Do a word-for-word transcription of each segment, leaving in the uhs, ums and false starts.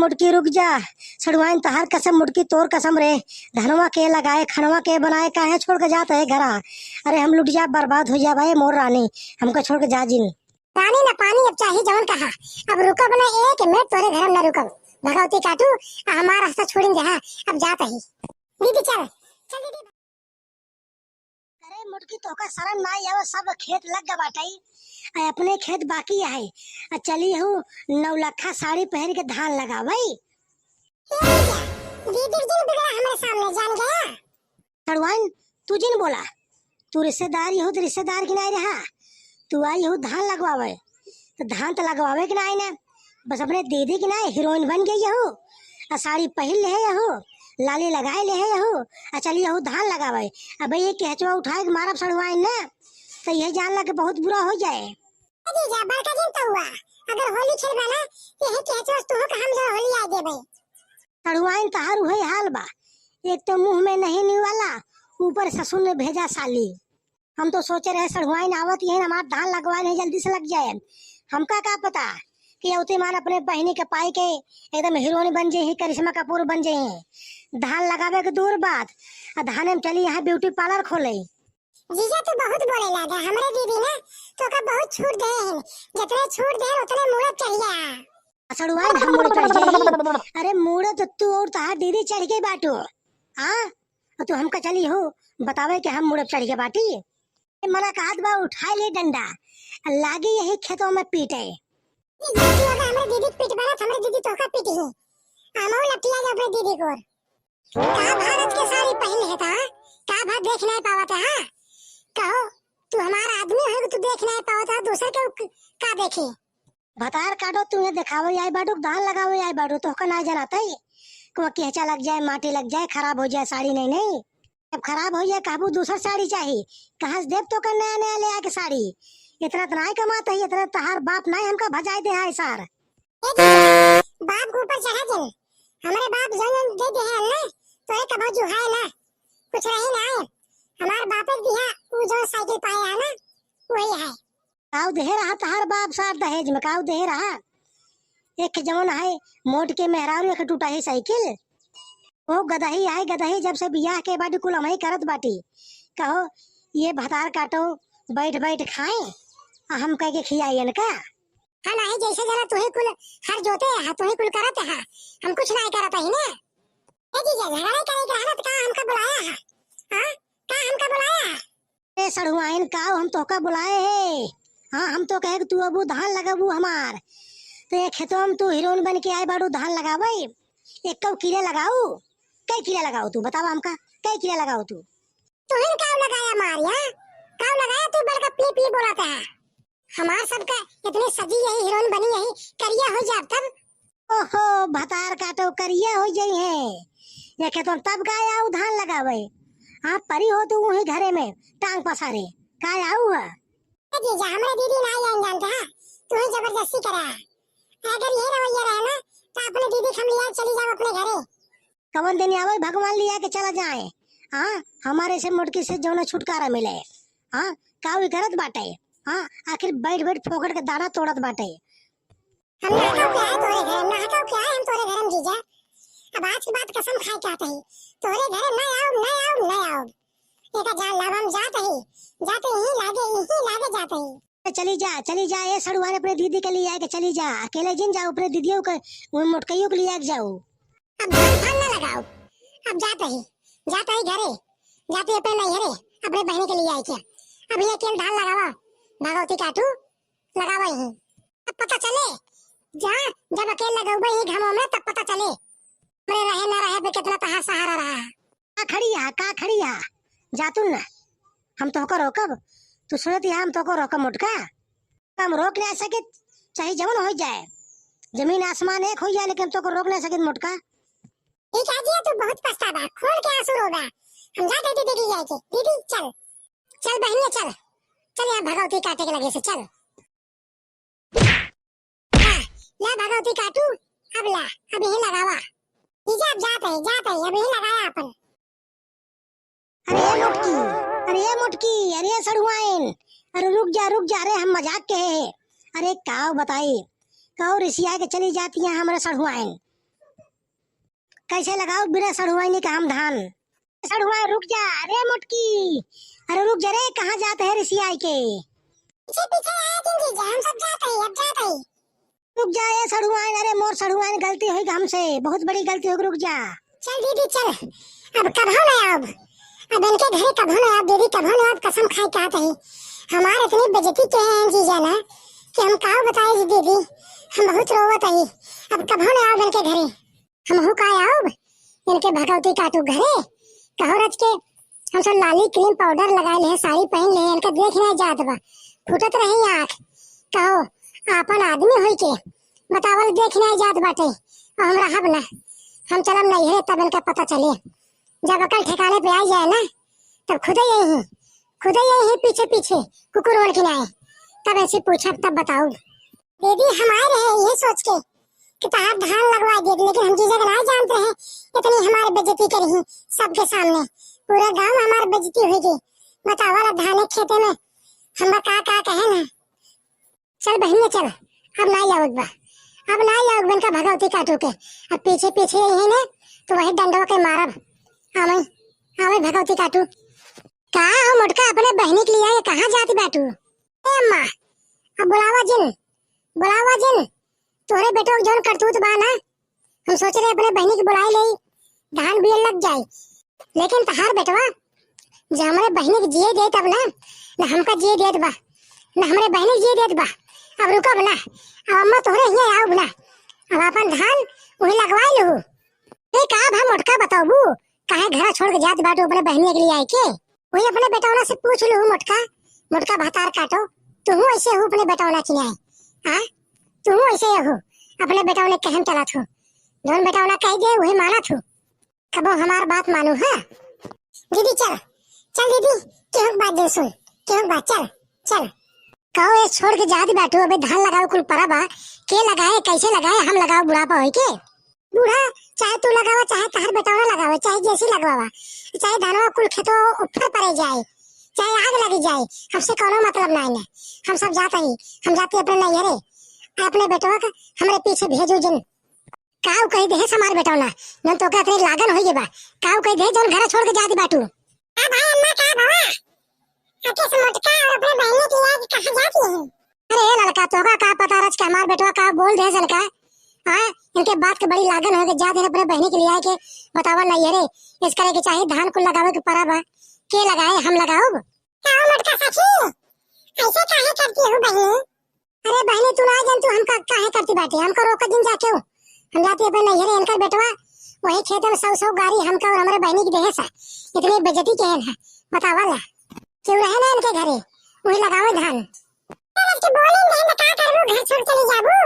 मोटकी रुक जा, सड़ुआइन तहार कसम मोटकी तोर कसम रे, धनवा के लगाए, खनवा के बनाए, काहे छोड़ के जात है घरा? अरे हम लुट जा, बर्बाद हो जा भाई मोर रानी, हमका छोड़ के जा जिन। रानी न पानी अब चाही जवन कहा, अब रुकब न एक मिनट तोरे घर में न रुकब। भगवती काटू, आ हमार रास्ता छोड़िन दे, हाँ, अब जात ही। दीदी चल, चल दीदी। अरे मोटकी तोहका शरम ना आवे, सब खेत लग गा बाटई, आ अपने खेत बाकी है, आ चली हूँ नौलखा साड़ी पहन के धान लगावई। ए दीदी, दीदी जिन बिगड़ा हमरे सामने जान गया। सड़ुआइन, तू जिन बोला, तू रिश्तेदार यहू तो रिश्तेदार की नाई रहा, तू आई यहू धान लगवावे, तो धान तो लगवावे की नाई ना, बस अपने दीदी की नाई हीरोइन बन गई यहू, आ साड़ी पहिर ले है यहू, लाली लगाए ले है यहू, आ चली यहू धान लगावे। अब ये केहचवा उठाए के मारब सड़ुआइन ना, तो यह जान ला के बहुत बुरा हो जाए। ए जीजा, बड़का जिन तो हुआ, अगर होली खेलबा ना, यही केहचवा से तू का हम जो होली आ देबे। सड़ुआइन तहार उहे हाल बा, एक तो मुंह में नहीं नी वाला, ऊपर ससुर ने भेजा साली। हम तो सोचे रहे सड़ुआइन आवत यही हमार धान लगवाए नहीं जल्दी से लग जाए। हमका का पता कि अवते मान अपने बहिनी के पाई के एकदम हीरोइन बन जाई, करिश्मा कपूर बन जाई। धान लगावे के दूर बात, आ धाने में चली यहाँ ब्यूटी पार्लर खोले। जीजा तू बहुत बोले लागा, हमरे दीदी ना तोका बहुत छूट दे हैं, जितने छूट दे उतने मूड़े चढ़िया। सड़ुआइन हम मूड़े चढ़ जाई। अरे मूड़े तो तू और तहार दीदी चढ़ गई बाटू। हाँ, और तू हमका चली हो बतावे कि हम मूड़े चढ़ गए बाटी। ए, मना कहत बा उठाए ले डंडा, लागी यही खेतों में पीटे। ई गलती होगा, हमरे दीदी के पीट बनत, हमरे दीदी तोहका पीटी ही। आमो लपटिया जा अपने दीदी को। का भारत के साड़ी पहन है ता? का भा देख नहीं पावत है, हाँ? कहो, तू हमारा आदमी हो, तू देख नहीं पावत है, दूसर के क-, का देखी? भतार काटो, तू ये देखावे आई बाटू, धान लगावे आई बाटू, तोहका ना जनात है? को केहचा लग जाए, माटी लग जाए, खराब हो जाए साड़ी नहीं, नहीं। जब खराब हो जाए, कहबू दूसर साड़ी चाही, कहाँ से देब तोका नया नया ले आके साड़ी? इतना तो नाई कमात है, इतना तहार बाप नाई हमका भजाए दे है सार। ए जीजा, बाप के ऊपर चढ़ा जिन। हमरे बाप जौन जौन दे दे है ना, तोरे कबो जुहाए ना, कुछ रही ना। हमार बापे दिया, ऊ जो साइकिल पाए है ना, वही है। काऊ देहे रहा तहार बाप सार दहेज में, काऊ देहे रहा? एक जवन है मोट के मेहरारू, एक टूटा ही साइकिल। ओ गदही आए गदही, जब से बियाह के बाटी कुल हमही करत बाटी। कहो, ये भतार काटो, बैठ बैठ खाए, आ हम कह के खियाई इनका। हाँ, नाही जैसे जना तू ही कुल हर जोते है, तू ही कुल करत है, हम कुछ नाही करत ही ना। ए जीजा, झगड़ा करे के रहना तो का हमका बुलाया है? हाँ, का हमका बुलाया है? ए सड़ुआइन, काऊ हम तोहका बुलाए हे? हाँ, हम तो कहे कि तू अबू धान लगाबू हमार। तो ये खेतवा में तू हीरोइन बन के आए बाड़ू धान लगावे। एक कऊ किले लगाऊ? कई किले लगाऊ तू? बतावा हमका, कई किले लगाऊ तू? तू ही काऊ लगाया मार, हाँ? काऊ लगाया तू बड़का पी पी बोलत है? हमार सबका इतनी सजी यही हीरोइन बनी यही करिया हो जाब तब। ओहो, भतार काटो करिया हो जाई है। ये खेतवा में तब का आऊ धान लगावे? हाँ, परी हो तू वही घरे में टांग पसारे। का आऊ है? ए जीजा, हमरे दीदी ना आई जानते हैं, तू ही जबरदस्ती करा। अगर ये रवैया रहे ना, तो अपने दीदी के हम लिया चली जाओ अपने घरे। कवन दिन आवे भगवान लिया के चला जाए। हाँ, हमारे से मोटकी से जौना छुटकारा मिले। हाँ, काऊ करत बाटे। हाँ, आखिर बैठ बैठ फोकट के दाना तोड़त बाटे। हम ना हटाओ क्या है तोरे घर, ना हटाओ क्या है हम तोरे घर में जीजा। अब आज के बाद कसम खाए क्या कही, तोरे घर ना आओ, ना आओ, ना आओ। एका जान लाभ हम जात ही, जाते ही लागे, यही लागे जाते ही। चली जा, चली जा, ए सड़ुआइन अपने दीदी के लिए आए के चली जा, अकेले जिन जाओ अपने दीदियों के, उन मोटकइयों के लिए आए के जाओ। अब धान फान ना लगाओ, अब जाते ही, जाते ही घरे, जाते ही अपने नैहरे, अपने बहनी के लिए आए के। अब ये अकेले धान लगावा, भगवती काटू, लगावा ही। तब पता चले, जहाँ जब अकेले लगौबे ही घामों में, तब पता चले, हमरे रहे ना रहे पे कितना तहार सहारा रहा। का खड़ी है, का खड़ी है? जा तू ना, हम तोहका रोकब? तू सुनत है हम तोहका रोकब मोटका? हम रोक ना सकित, चाहे जवन हो जाए, जमीन आसमान एक हो जाए, लेकिन हम तोहका रोक ना सकित मोटका। ई का जिया तू बहुत पछताबा, खून के आंसू रोबा। हम जाते दीदी के जाए के, दीदी चल, चल बहनिया चल, चल यहाँ भगवती काटे के लगे से चल। हाँ, ला भगवती काटू, अब ला, अब यही लगावा। जीजा, अब जात है, जात है, अब यही लगाया अपन। अरे मोटकी, अरे मोटकी, अरे सड़ुआइन, अरे रुक जा, रुक जा, अरे हम मजाक के हैं। अरे काव बताई, काव रिसिया के चली जाती है हमरा सड़ुआइन। कैसे लगाउब बिना सढ़ुआइनी का हम धान? सढ़ुआइन, रुक जा रे मोटकी, अरे रुक जा रे, कहाँ जात है रिसियाइ के? पीछे पीछे आए जिन जीजा, हम सब जात है, अब जात है। रुक जा ए सढ़ुआइन, अरे मोर सढ़ुआइन, गलती होइग हमसे, बहुत बड़ी गलती होइग, रुक जा। चल दीदी चल, अब कभो न आउब, अब इनके घरे कभो न आउब दीदी, कभो न आउब, कसम खाइ के कहत ही। हमार इतनी बेइज्जती किहे हैं जीजा ना कि हम काउ बताई जी दीदी, हम बहुत रोवत ही, अब कभो न आउब इनके घरे। हमहू का आउब इनके भगौती काटू घरे। कहो रच के हम सब लाली क्रीम पाउडर लगाइ लेहे, साड़ी पहिन लेहे, इनका देखि नाहीं जात बा, फूटत रही आँख। कहो आपन आदमी होइके बतावल देखि नाहीं जात बाटे, अउर हम रहब ना, हम चलब नइहरे, तब इनका पता चले। जब अकल ठिकाने पे आइ जाए ना, तब खुदे अइहीं, खुदे अइहीं पीछे पीछे कुकुर बन के नाहीं, तब ऐसे पूछब तब बताउब। दीदी हम आए रहे यही सोच के कि तहार धान लगवाइ देत, लेकिन हम जीजा के नाहीं जानत रहे, इतनी हमार बेइज्जती करिहीं सबके सामने, पूरा गाउँ हमार बेइज्जती होइ गई। बतावा ला, धाने खेते में हमरा का का कहे ना। चल बहिनिया चल, अब नाहीं आउब बा, अब नाहीं आउब बा इनका भगौती काटू के, अब पीछे पीछे अइहीं ना तो वही डंडवा के मारब। आवइ, आवइ भगौती काटू। का हो मोटका, अपने बहिनी के लियाइ कहाँ जात बाटू? ए अम्मा, अब बुलावा जिन, बुलावा जिन, तोहरे बेटवा के जौन करतूत बा ना, हम सोचे रहे अपने बहिनी के बुलाइ लेई, धान बिये लग जाई, लेकिन तहार बेटवा जो हमरे बहिनी के जिये देत अब ना, ना हमका जिये देत बा, ना हमरे बहिनी के जिये देत बा। अब रुकब ना, अब अम्मा तोहरे हियाँ आउब ना, अब आपन धान उहीं लगवाइ लूहू। ए का भा मोटका, बतउबू काहे घरा छोड़ के जात बाटू अपने बहिनिया के लियाइ के? वही अपने बेटौना से पूछ लूहू मोटका, मोटका भतार काटो, तुहू ऐसे हू अपने बेटौना चिन्हाए, हाँ? तुहू ऐसे हू, अपने बेटौना कहन चलत हू, जौन बेटौना कहि दे वही मानत हू, कबो हमार बात मानू, हाँ? दीदी चल, चल दीदी, केहू के बात जिन सुन, केहू के बात, चल, चल। कहो ए छोड़ के जात बाटू, अबे धान लगावे कुल परा बा, के लगाए, कैसे लगाए, हम लगाओ बुढ़ापा होइके? बूढ़ा, चाहे तू लगावा, चाहे तहार बेटौना लगावे, चाहे जैसी लगवावा, चाहे धनवा कुल खेतो उफर परे जाए, चाहे आग लगी जाए, हमसे कौनो मतलब नाहीं ना। हम सब जात ही, हम जाती अपने नैहरे। अपने बेटवा के हमरे पीछे भेजू जिन। काउ कहि देहे हमार बेटौना, जौन तोका इतनी लागन होइ गई बा। काउ कहि देहे जौन घरा छोड़ के जात बाटू। का भाई अम्मा का भवा? आके से मोटका और अपने बहिनी के याद कहाँ जाती है? अरे ए लड़का, तोका का पता रच के हमार बेटवा का बोल दे जनका? हाँ, इनके बात के बड़ी लागन हो गई, जा दिन अपने बहिनी के लियाइ के बतावा नैहरे, इस करे के चाही धान कुल लगावे के परा बा, के लगाए हम लगाउब? का हो मोटका सखी, ऐसे काहे करती हो बहिनी? अरे बहिनी तू ना जान तू हमका काहे करती बाटे, हमका रोक दिन जाके हो, हम जाती अपने नैहरे, इनकर बेटवा वही खेत में सौ सौ गारी हमका और हमरे बहिनी की देहे सा, इतनी बेइज्जती के है ना, बतावा ला। केहू रहे ना इनके घरे, वही लगावे धान। अरे, जब के बोले नहीं तो का करबू, घर छोड़ चली जाबू?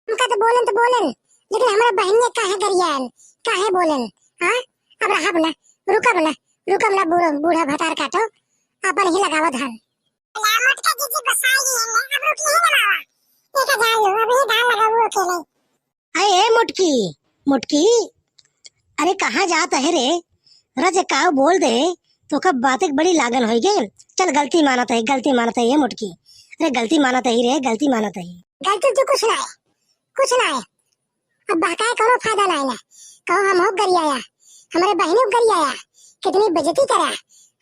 हमका तो बोलन तो बोलन, लेकिन हमरा बहिनिया काहे गरियान, काहे बोलन? हाँ, अब रहब ना, रुकब ना, रुकब ना, बूढ़ा, बूढ़ा भतार काटो, अपन ही लगावा धान। ला, मोटका जीजी गोसाई है ना, अब रुक नहीं लगावा, ये का जान लो, अब ये धान लगाबू अकेले। अरे ए मोटकी, मोटकी, अरे कहाँ जात है रे? रज काव बोल दे, तोका बातें बड़ी लागन होइ गए। चल गलती मानत है, गलती मानत है ए मोटकी। अरे गलती मानत है रे, गलती मानत है। गलती तो कुछ ना है, कुछ ना है। अब बहकाए कौनो फायदा ना है ना। कहो हम हो गरियाया, हमरे बहिनी को गरियाया, कितनी बेइज्जती करा।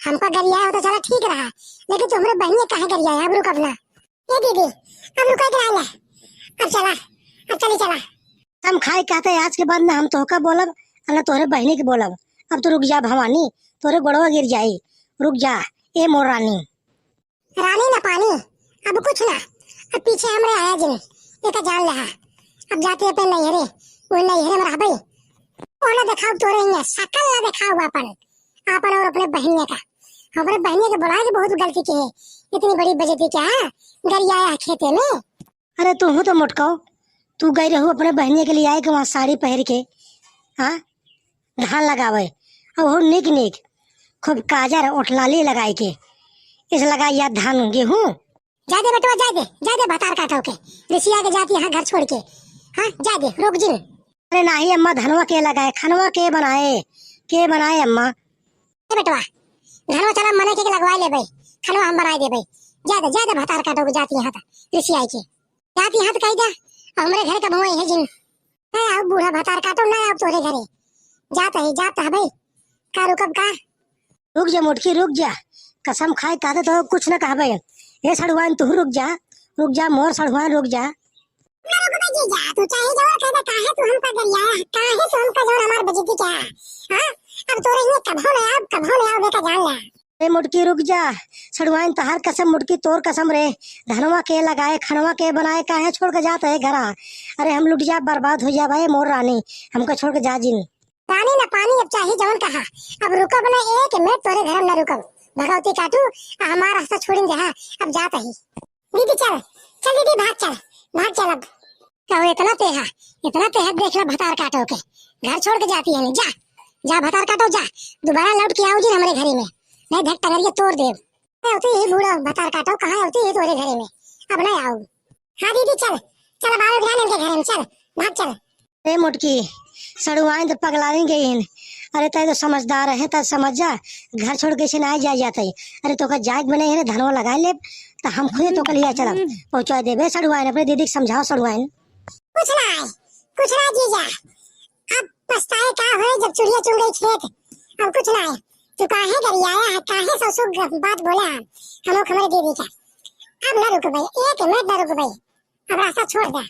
हमका गरियाया हो तो चला ठीक रहा, लेकिन तू हमरे बहिनी काहे गरियाया? अब रुक अब ना। ए दीदी, अब रुको इधर आ ले। अब चला, अब चली चला। हम खाए कहते आज के बाद ना हम तोहका बोलब, और ना तोहरे बहिनी के बोलब। अब तो रुक जा भवानी, तोहरे गोड़वा गिर जाई। रुक जा, ए मोर रानी। रानी ना पानी, अब कुछ ना। अब पीछे हमरे आया जिन, एका जान लेहा। अब जाते अपने नैहरे, वो नैहरे में रहबे। वो ना देखाओ तोरे हियां, शकल ना देखाओ अपन, अपन और अपने बहिनिया का। हमरे बहिनिया के बुलाए के बहुत गलती की है, इतनी बड़ी बेइज्जती क्या है? गरियाया है खेते में। अरे तू हूँ तो मोटकाओ, तू गई रहू अपने बहिनिया के लियाए के वहाँ साड़ी पहिर के, हाँ, धान लगावे, और हो निक निक, खूब काजर ओठलाली लगाए के, इस लगाई या धान गेहूँ। जाए दे बेटवा, जाए दे, जाए दे भतार काटो के, रिसिया के जाती यहाँ घर छोड़ के, हाँ, जाए दे, रोक जिन। अरे नाही अम्मा, धनवा के लगाए, खनवा के बनाए, के बनाए अम्मा? ए बेटवा, धनवा चला मने के लगवाए लेबे, खनवा हम बनाए देबे। जाए दे, जाए दे भतार काटो के जाती यहाँ तक, रिसिया के। जाती यहाँ तक कही जा, और हमरे घर का भुआ है जिन। ना आओ बूढ़ा भतार काटो, ना आओ तोरे घरे। जात ही, जात ही भाई। का रुकब का? रुक जा मोटकी, रुक जा। कसम खाए कहते तो कुछ न कहबे। ए सड़ुआइन, तू रुक जा, रुक जा, मोर सड़ुआइन, रुक जा। ना रुकबे जीजा, तू चाहे जवन कह दे, काहे तू हमका गरियाया, काहे तू हमका जवन हमार बेइज्जती किया? हाँ, अब तोरे हिये कभो न आउब, कभो न आउब, एका जान ला। ए मोटकी, रुक जा। सड़ुआइन, तहार कसम मोटकी, तोर कसम रे। धनवा के लगाए, खनवा के बनाए, काहे छोड़ के जात है घरा? अरे हम लुट जा, बर्बाद हो जा भाई मोर रानी, हमका छोड़ के जा जिन। पानी न पानी, अब चाहे जवन कहा, अब रुकब न एक मिनट, तोरे घर में न रुकब। भगवती काटू, आ हमार रास्ता छोड़िन दे, हाँ, अब जात ही। दीदी चल, चल दीदी, भाग चल, भाग चल अब। कहो इतना तेहा, इतना तेहा, देख ला भतार काटो के, घर छोड़ के जाती है, जा, जा भतार काटो जा, दोबारा लौट के आउ जिन हमरे घरे में, नहीं धक टंगरिया तोड़ देब। अरे होती ही बूढ़ो भतार काटो, कहाँ होती ही तोरे घरे में, अब नहीं आऊ। हाँ दीदी चल, चल अब आवे ध्यान इनके घरे में, चल, भाग चल। ए मोटकी, सड़ुआइन तो पगलानी गइन। अरे तै तो समझदार है, तै समझ जा, घर छोड़ के ऐसे ना जाए जात है। अरे तोका जाए के बने है रे, धनवा लगाए लेब, त हम खुदे तोका लिया चलब, पहुँचा देबे। सड़ुआइन, अपने दीदी के समझाओ सड़ुआइन। कुछ ना है, कुछ ना जीजा, अब पछताए का होए जब चुड़िया चुग गई खेत, अब कुछ ना है। तू काहे गरियाया है, काहे ससुर ग-, बात बोला है, हम लोग हमारे दीदी का। अब ना रुकबे, एक मिनट ना रुकबे, अब रास्ता छोड़ दे।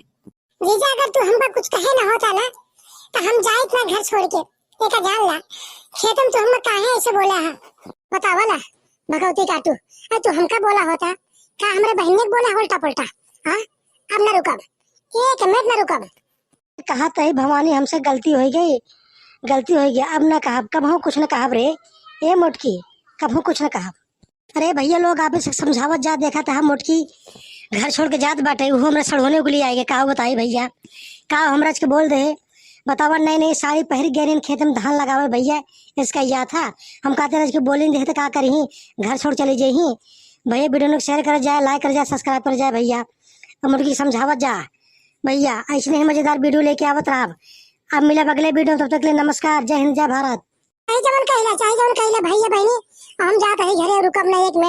जीजा, अगर तू हमका कुछ कहे ना होता ना, तो हम जाइत ना घर छोड़ के। एका जान ला, खेतम तू हमका काहे ऐसे बोला है? बतावा ना, भगवती काटू, अरे तू हमका बोला होता, का हमरे बहिनिया के बोला उल्टा पुल्टा? हाँ, अब ना रुकब, एक मिनट ना रुकब। कहा तही भवानी, हमसे गलती होइ गई, गलती होइ गई, अब ना कहब, कबहूँ कुछ ना कहब रे, ए मोटकी, कबहूँ कुछ ना कहब। अरे भइया लोग, आप इसे समझावत जा, देखा त हम मोटकी घर छोड़ के जात बाटे, उहो हमरा सड़ोने के लिए आएगे। का बताई भइया, का हमरा के बोल दे, बतावा, नई नई साड़ी पहिर गए खेत में धान लगावे भइया, इसका या था। हम कहते रहे कि बोलिन दे तो का करी, घर छोड़ चली जाई। भइया वीडियो को शेयर कर जाए, लाइक कर जाए, सब्सक्राइब कर जाए भइया। अब मोटकी समझावत जा भइया, ऐसे ही मजेदार वीडियो लेके आवत रहब। अब मिलब अगले वीडियो में, तब तक के लिए नमस्कार, जय हिंद, जय भारत। चाहे जवन कहिला, चाहे जवन कहिला भइया बहिनी, हम जात हई घरे, रुकब ना एक